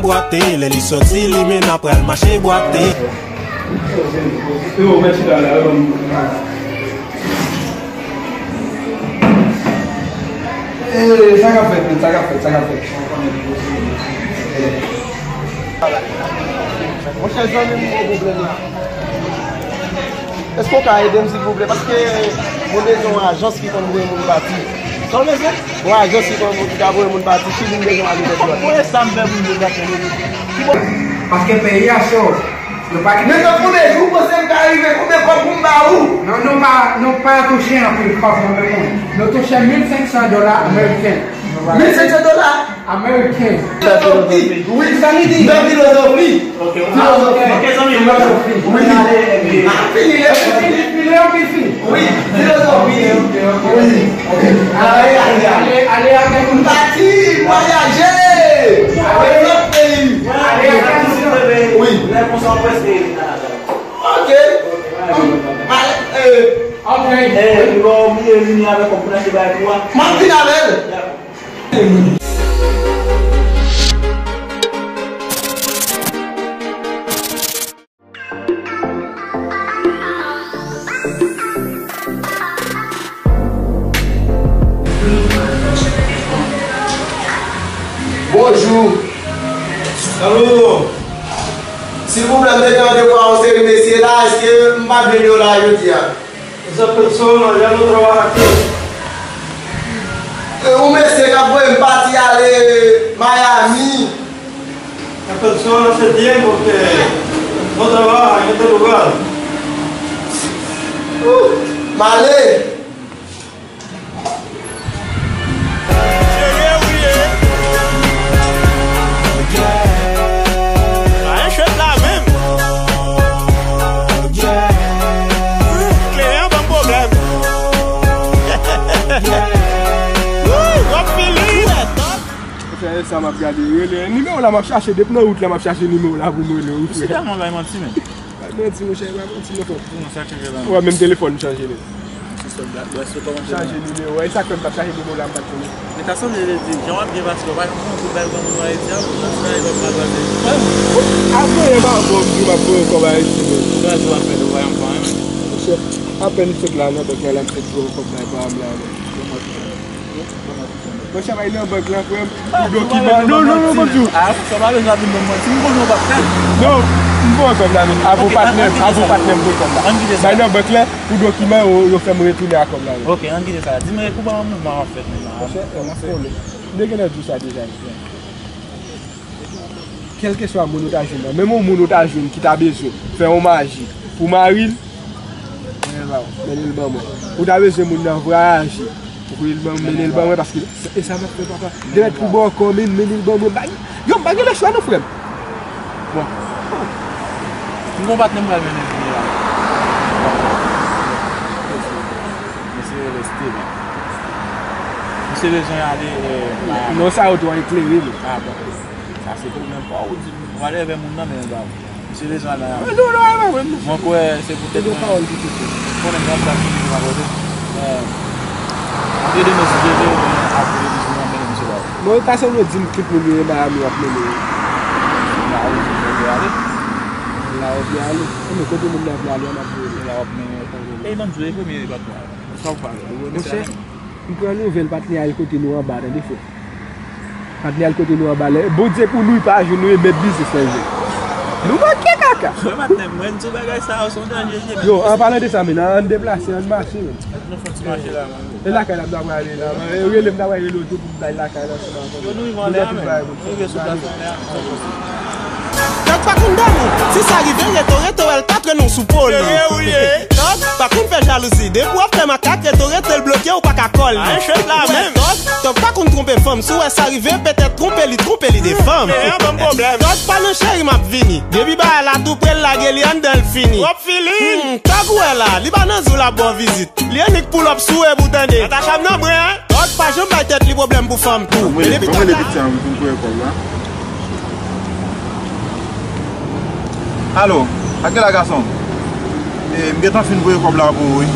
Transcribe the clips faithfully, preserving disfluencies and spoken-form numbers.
Bwate, lè li sòti, li menm nan pral mache bwate. Yo, mèt chita la, yo. Eh, sa k ap fèt, men, sa k ap fèt, sa k ap fèt. Monchè, zanmi m, mwen gen pwoblèm la. Èske w ka ede m, silvouplè? Paske mwen bezwen yon ajans ki konn voye moun pati. Sa w bezwen? Yon ajans ki konn, ki ka voye moun pati, Chili, m bezwen ale nan Dwòt. Mwen sa m fè pou m debake. Paske peyi a cho. Nou pa... Men tankou de jou, w panse m ka rive, konbyen kòb pou m ba ou? Non, nou pa, nou pa touche anpil kòb nan men moun. Nou touche mil senk san dola ameriken. Mil senk san dola? Ameriken. Filozofi. Wi, sa li di. Nan filozofi. Ok, ok, zanmi, filozofi. Wi. Fini, fini, fini, fini. Wi, filozofi. Wi. Ale, ale, ale, ale avèk nou. Pati, vwayaje. Avèk lòt peyi. Ale avèk nou. Wi. Lè konsa, w prèske rive Kanada. Ok. Al, eh. Ok. Eh, ou pa bliye vini avèk yon pwomèt de bagay pou ou a. M ap vin avè l. Bonjou. Salut. Silvouplè, m te gen randevou a yon seri mesye la, èske m pa jwenn yo la jodi a? Esa persona ya no trabaja aquí. E yon mesye k ap voye m pati ale Miami. Esa persona hace tiempo que no trabaja en este lugar. Uh, m ale. Serye ou ye? Pa enchwet la menm. Kleren an ban m pwoblèm. Wouy, w ap fini. Frè, sa m ap gade, rele nimewo la, m ap chache, depi nan wout la, m ap chache nimewo la pou m rele w, frè. Ou si tèlman bay manti, men. Pa manti, monchè, pa manti, non, frè. Ou wè, menm telefòn m chanje, men. Chanje nimewo, e sa k fè m t ap chache nimewo la, m pa t konnen. Men ta sanble li di, jan w ap byen pase, w pa janm pran kout bal granmoun nan Ayiti a, ou nan ti bagay w ap maltraze. Ap voye m ap voye m, m ap voye kòb Ayiti, men. Ou kraze w ap fè, ou pa janm pran, men. Monchè, apèn m sot la nan bank la, la m fèk voye kòb bay pa m la, men. Monchè, bay nan bank la, frè m, pou dokiman. Non, non, non, non, non. Ah, sa pa bezwen ap vin ban m manti. M konnen w p ap fè l. Non, m pran kòb la, men. Avou patnè m, avou patnè m pran kòb la. Bay nan bank la, pou dokiman, yo, yo fè m retounen ak kòb la, men. Ok, ann kite sa. Di mwen, kou pa yon mouvman w ap fè menm la. Monchè, m konnen. M te gentan di w sa deja. Kèlkeswa moun ou ta jwenn nan, menm yon moun ou ta jwenn ki ta bezwen fè yon maji pou mari l, mennen l ba w, mennen l ban mwen. Ou ta bezwen moun nan vwayaje, ou mennen l ban mwen, paske e sa m ap fè, papa. Dèyè pou bò kò m, mennen l ban mwen. Yo, m pa gen lòt chwa non, frè m. Bon. M gon patnè m pral mennen vini la. Mesye rele Steven. Misye bezwen ale, eh, Miami. Non, sa yo tou an eklere, men. Ah, bon. Sa se pwoblèm pa w, ou di, ou ale avè moun nan, men ba w. Misye bezwen al Miami. Non, non, non, non, non. Mwen kwè se poutèt mwen. Pawòl ki kite. Konnen m ap sa fini pou m abòde. Eh, ede nou, si Dye vle, ou konnen ap vle di pou mwen mennen misye ba w. Bon, e pa sanble di m tout moun yo e Miami w ap mennen yo. Miami w vle ale. La w vle ale. E men kote moun nan vle ale, an ap voye. La w ap mennen yo. E ban m di w, e premye depatman. Sa w pale. Monchè, m pran nouvèl patnè a al kote nou anba, tande frè. Patnè a al kote nou anba, lè Bondye pou nou, li pa jwenn nou, e mèt biznis lan jwenn. Nou manke kaka. Wè patnè m, mwen di w bagay sa yo, se yon danje li ye, men. Yo, an palan de sa, men, ann deplase, ann mache, men. Nou fè yon ti mache la, man. E lakay la, m ta prale la, man. E rele, m ta prale rele w tou pou m bay lakay la, sou la. Yo, nou rive anlè a, men. Nou rive sou plas anlè a, men. Dòk pa konn dòmi. Si sa rive, reto, reto, èl pa trennen w sou poli. Dòk pa konn fè jalouzi. Depi w ap fè makak, reto, reto, l bloke, ou pa ka kòl li. Dòk, dòk pa konn twonpe fanm. Si w wè sa rive, petèt twonpe li, twonpe li de fanm. Dòk pa nan cheri, m ap vini. Depi bagay la tou pre, l lage li anndan, l fini. Hmm, tòg ou wè la, li pa nan zou l ap ba w vizit. Li annik pull up sou e pou tande. Natacha m nan mwen, en. Dòk pa janm bay tèt li pwoblèm pou fanm tou. Ban mwen, ban mwen le piti a, m vin voye kòb la. Alo, sa k gen la, gason? E, m gentan fin voye kòb la pou ou, wi.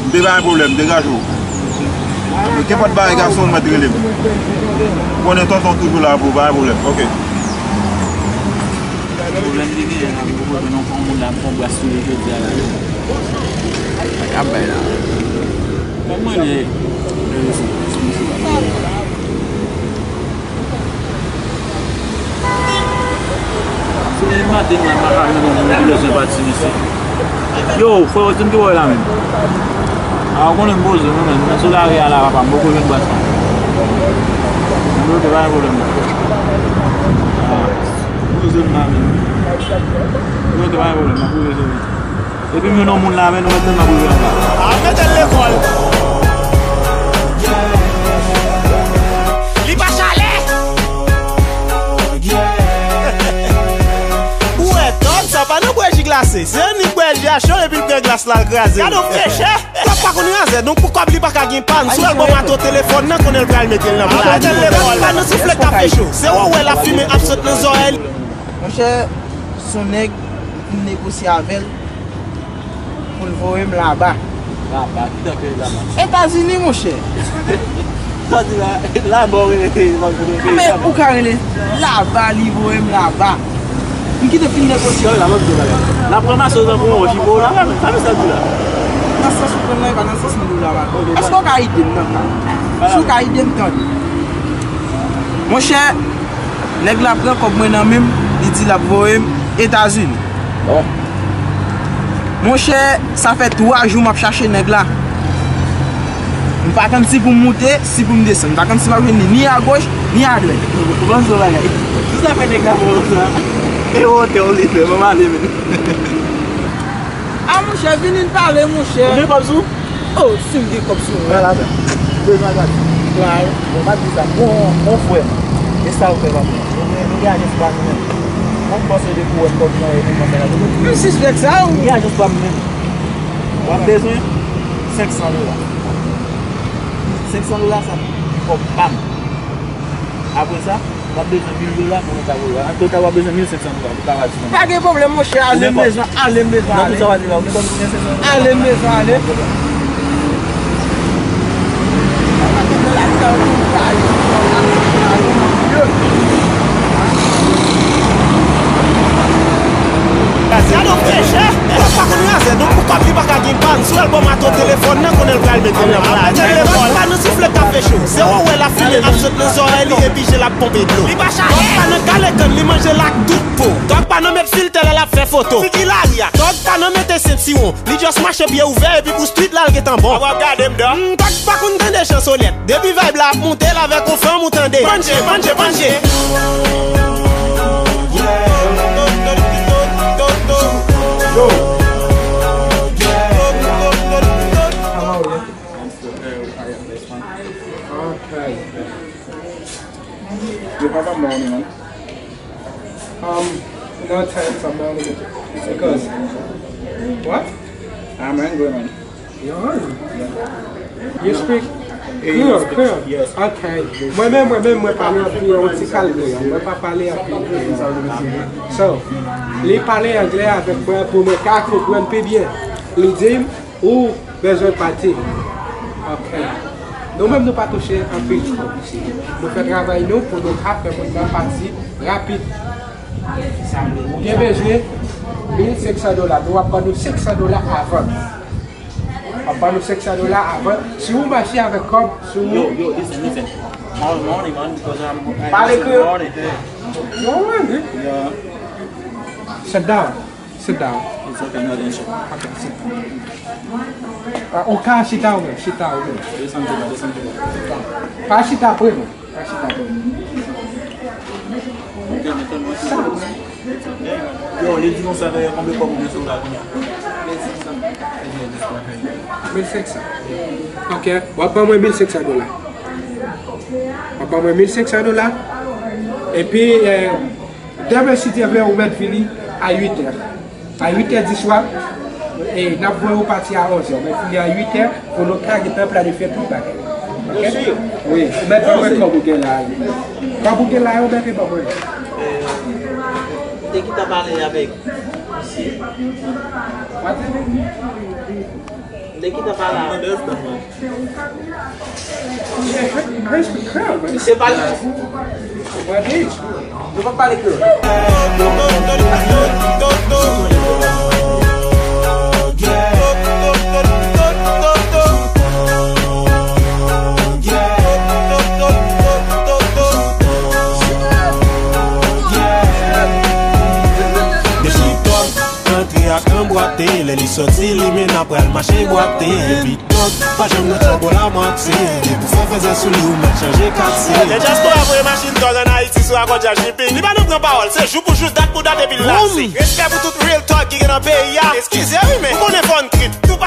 M te bay yon pwoblèm, degaje w. Kenpòt bagay gason, mèt rele m. Ou konnen tonton toujou la pou ou, pa gen pwoblèm. Ok. Pwoblèm li genyen la, m poko jwenn yon moun la, m pran bras sou li jodi a la. Sa k ap bay la? Mwen mande, se maten la, m pa ka jwenn yon moun ki bezwen pati mesye. Yo, frè, se m ki wè la menm. A, ou konnen m poze, mwen menm. Mwen sou lari a la, papa, m poko jwenn bwat sa. Mwen bloke, pa gen pwoblèm, non. A, poze m la menm. Mwen bloke, pa gen pwoblèm, mwen poze sou li. Epi m jwenn yon moun la, men nou mèt tèlman poze anba. A, mete l lekòl. Li pa chalè. Ou wè, tòg sa pa nan bwè ji glase. Se annik bwè ji a cho epi l pran glas la, l kraze. Gade yon frechè. Tòg pa konn razè, donk pou kòb li pa ka gen pàn. Si w al ban mato telefòn nan, konnen l pral mete l nan pla. Tòg pa nan souflèt kafe cho. Se wè w wè l ap fimen absent nan zòrèy li. Monchè, se yon nèg m vin negosye avè l pou l voye m laba. Laba? Ki tan ke laba? Etazini, monchè. Sa di la, laba ou rele, men ou ka rele laba, li voye m laba. M kite fin negosye. Yo, la, m ap di w bagay. L ap ranmase w tankou yon wòch, li voye w laba, men sa vle sa di la? Nan sans ou pran nan, e pa nan sans m di w laba. Èske w ka ede m nan ka? Si w ka ede m, tande. Monchè, nèg la pran kòb mwen nan men m, li di l ap voye m Etazini. Bon. Monchè, sa fè twa jou m ap chache nèg la. M pa konn si pou m moute, si pou m desann. M pa konn si m ap jwenn li ni agoch, ni adwèt. Ou panse yon bagay? Kisa fè nèg la pran sa? E wotè w li fè, ban m ale menm. A, monchè, vini n pale, monchè. Ou gen kòb sou? Oh, si m gen kòb sou mwen. Wè la sa. Ou bezwen gade. Bon, pa di sa. Bon, bon frè m. E sa ou fè pa mwen. Nou gen, nou gen ajans pa nou menm. Mwen m panse depi w wè m kòb nan e nou konsa la. M sispèk sa, wi. Nou gen ajans pa nou menm. W ap bezwen senk san dola. Senk san dola sa, kòb pa m. Apre sa, w ap bezwen mil dola pou nou ka voye. An total, w ap bezwen mil senk san dola pou ka pati. Pa gen pwoblèm, monchè, ale m bezwen, ale m bezwen ale. Nan tout sa w ap di la, ou gen kòb ou gen senk san dola? Ale m bezwen ale. Gade yon frechè, tòg pa konn razè, donk pou kòb li pa ka gen pàn. Si w al ban mato telefòn nan, konnen l pral mete l nan pla. Tèlefòn pa nan souflèt kafe cho. Se wè w wè l ap fimen absent nan zòrèy li epi je l ap ponpe dlo. Li pa chalè. Tòg pa nan kale kann, li manje l ak tout po. Tòg pa nan met filtè lè l ap fè foto. Figi lari a. Tòg pa nan mete sentiwon. Li just mache pye ouvè epi pou street la l gentan bon. W ap gade m dò. Mm, tòg pa konn tande jan sonèt. Depi vibe la ap monte, l avèk yon fanm ou tande. Banje, banje, banje. Yo. How are you? I'm still there. I am this one. Okay. Yo, papa, morning, man. Um, no time for morning. Because what? I'm angry, man. You're angry? You speak Creole, Creole? Yes. Ok. Mwen menm, mwen menm, mwen pale anpil, yon ti kalme. Mwen pa pale anpil Creole. So, li pale anglè avèk mwen pou mwen ka konprann pi byen. Li di m, ou bezwen pati. Ok. Nou menm, nou pa touche anpil kòb isi. Nou fè travay nou pou nou ka fè moun nan pati rapid. Ou gen bezwen mil senk san dola. Nou ap ban nou senk san dola avan. W ap ban nou senk san dola avan. Si ou mache avèk kòb sou ou. Yo, yo, listen, listen. Morning, morning, man, because I'm, I Pale Creole. Morning. Yo, man, yeah. Sit down. Sit down. It's okay, no tension. Ok, sit down. Ah, ou ka chita ou menm, chita ou menm. Desann tou, desann tou. Pa chita pre mwen. Yo, li di konsa, dayè, konbyen kòb ou gen sou ou la kounye a? Mil senk san. Ok, w ap ban mwen mil senk san dola. W ap ban mwen mil senk san dola. Epi, eh, demen, si Dye vle, ou mèt vini a uit è. A uit è di swa, e, n ap voye w pati a onz è. Men fini a uit è, pou nou ka gentan planifye tout bagay. Ok? Wi, ou mèt ban mwen kòb ou gen la a. Kòb ou gen la a, ou mèt ban mwen. Ou te gentan pale avèk misye? What? Nèg ki t ap pale a. Misye pale. Nou pa pale kreyòl. Depi Dòk antre ak anbwate, lè li sòti li menm pral mache bwate. Epi Dòk pa janm nan twò bò lamwatye. Depi w fè fèzè sou li, ou mèt chanje katye. Lè dyaspora voye machin Dòk ann Ayiti sou akò djaz shipping, li pa nan pran pawòl, se jou pou jou, dat pou dat epi l lanse. Respè pou tout real Thug ki gen nan peyi a. Eskize wi, men ou konnen fò n trip. Tou